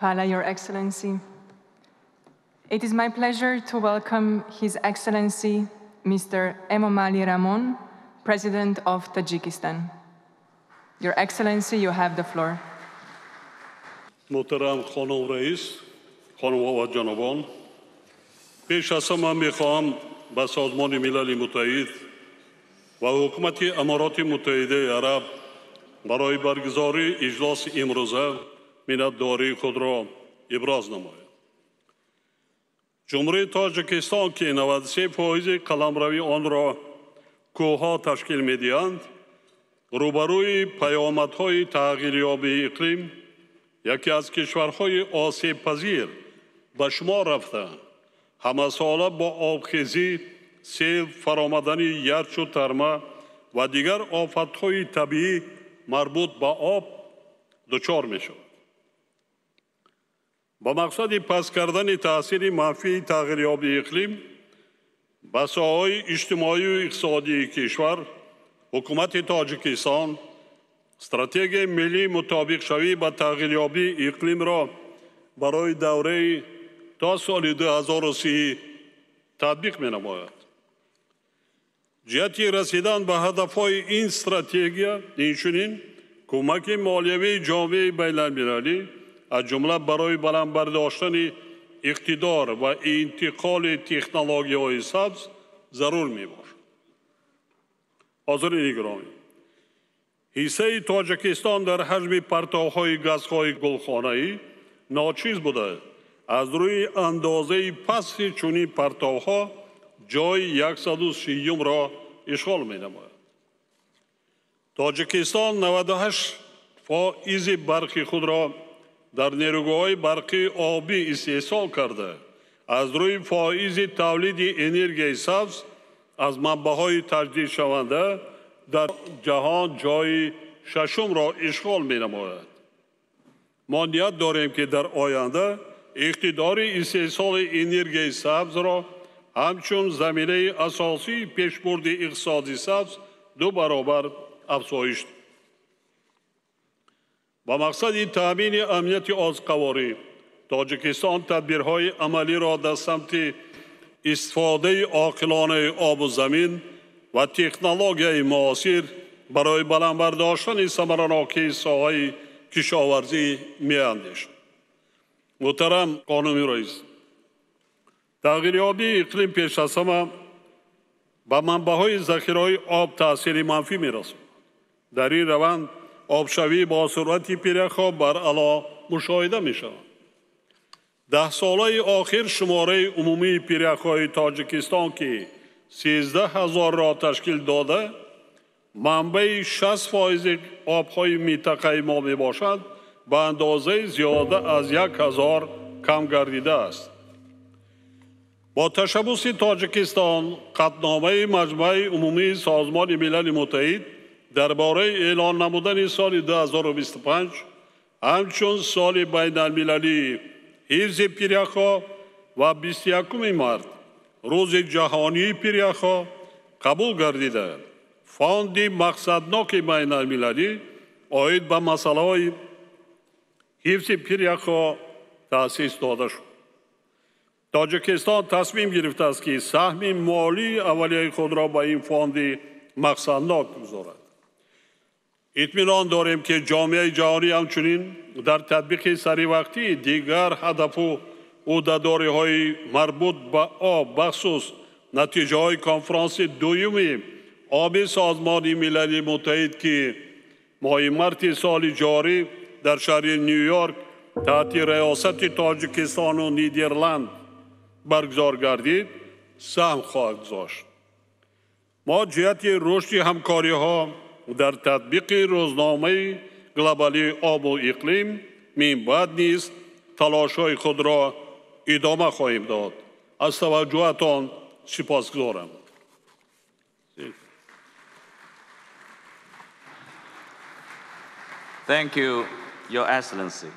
Hvala, Your Excellency. It is my pleasure to welcome His Excellency Mr. Emomali Rahmon, President of Tajikistan. Your Excellency, you have the floor. Муҳтарам хонум раис, хонумҳо ва ҷанобон, пеш аз ҳама мехоҳам ба Созмони Милали Муттаҳид ва Ҳукумати Амороти Муттаҳидаи Араб барои баргузории иҷлоси имрӯза миннатдории худро иброз намоям. Ҷумҳурии Тоҷикистон, ки 93 фоизи қаламрави онро кӯҳҳо ташкил медиҳанд, рӯбарӯи паёмадҳои тағйирёбии иқлим яке аз кишварҳои осебпазир ба шумор рафта, ҳамасола бо обхезӣ, сел, фаромадани ярчу тарма ва дигар офатҳои табиӣ марбут ба об дучор мешавад. Ба мақсади паст кардани таъсири манфии тағйирёбии иқлим ба соҳаҳои иҷтимоию иқтисодии кишвар, Ҳукумати Тоҷикистон Стратегияи миллии мутобиқшавӣ ба тағйирёбии иқлимро барои давраи то соли 2030 татбиқ менамояд. Ҷиҳати расидан ба ҳадафҳои ин стратегия, инчунин кӯмаки молиявии ҷомеаи байналмилалӣ, аз ҷумла барои баланд бардоштани иқтидор ва интиқоли технологияҳои сабз зарур мебошад. Ҳозирини гиромӣ, ҳиссаи Тоҷикистон дар ҳаҷми партовҳои газҳои гулхонаӣ ночиз буда, аз рӯи андозаи пасти чунин партовҳо ҷои 130-умро ишғол менамояд. Тоҷикистон 98 фоизи барқи худро дар нерӯгоҳҳои барқии обӣ истеҳсол карда, аз рӯи фоизи тавлиди энергияи сабз аз манбаъҳои таҷдидшаванда дар ҷаҳон ҷои шашумро ишғол менамояд. Мо ният дорем, ки дар оянда иқтидори истеҳсоли энергияи сабзро ҳамчун заминаи асосии пешбурди иқтисоди сабз ду баробар афзоиш. Ба мақсади таъмини амнияти озуқаворӣ Тоҷикистон тадбирҳои амалиро дар самти истифодаи оқилонаи обу замин ва технологияи муосир барои баланд бардоштани самаранокии соҳаи кишоварзӣ меандешад. Муҳтарам хонуми раис, тағйирёбии иқлим пеш аз ҳама ба манбаъҳои захираҳои об таъсири манфӣ мерасонад. Дар ин раванд обшавӣ бо суръати пиряхҳо баръало мушоҳида мешавад. 10 солаи охир шумораи умумии пиряхҳои Тоҷикистон, ки 13 ҳазорро ташкил дода, манбаи 60 фоизи обҳои минтақаи мо мебошад, ба андозаи зиёда аз 1000 кам гардидааст. Бо ташаббуси Тоҷикистон қатъномаи Маҷмаи Умумии Созмони Милали Муттаҳид дар бораи эълон намудани соли 2025 ҳамчун соли байналмилалии ҳифзи пиряхҳо ва 21 март Рӯзи ҷаҳонии пиряхҳо қабул гардида, фонди мақсадноки байналмилалӣ оид ба масъалаҳои ҳифзи пиряхҳо таъсис дода шуд. Тоҷикистон тасмим гирифтааст, ки саҳми молии аввалияи худро ба ин фонди мақсаднок гузорад. Итминон дорем, ки ҷомеаи ҷаҳонӣ ҳамчунин дар татбиқи саривақтии дигар ҳадафу ӯҳдадориҳои марбут ба об, бахусус натиҷаҳои конфронси дуюми оби Созмони Милали Муттаҳид, ки моҳи марти соли ҷорӣ дар шаҳри Ню Йорк таҳти раёсати Тоҷикистону Нидерланд баргузор гардид, саҳм хоҳад гузошт. Мо ҷиҳати рушди ҳамкориҳо дар татбиқи рӯзномаи глобалии обу иқлим минбаъд низ талошҳои худро идома хоҳем дод. Аз таваҷҷӯҳатон сипосгузорам. Thank you, Your Excellency.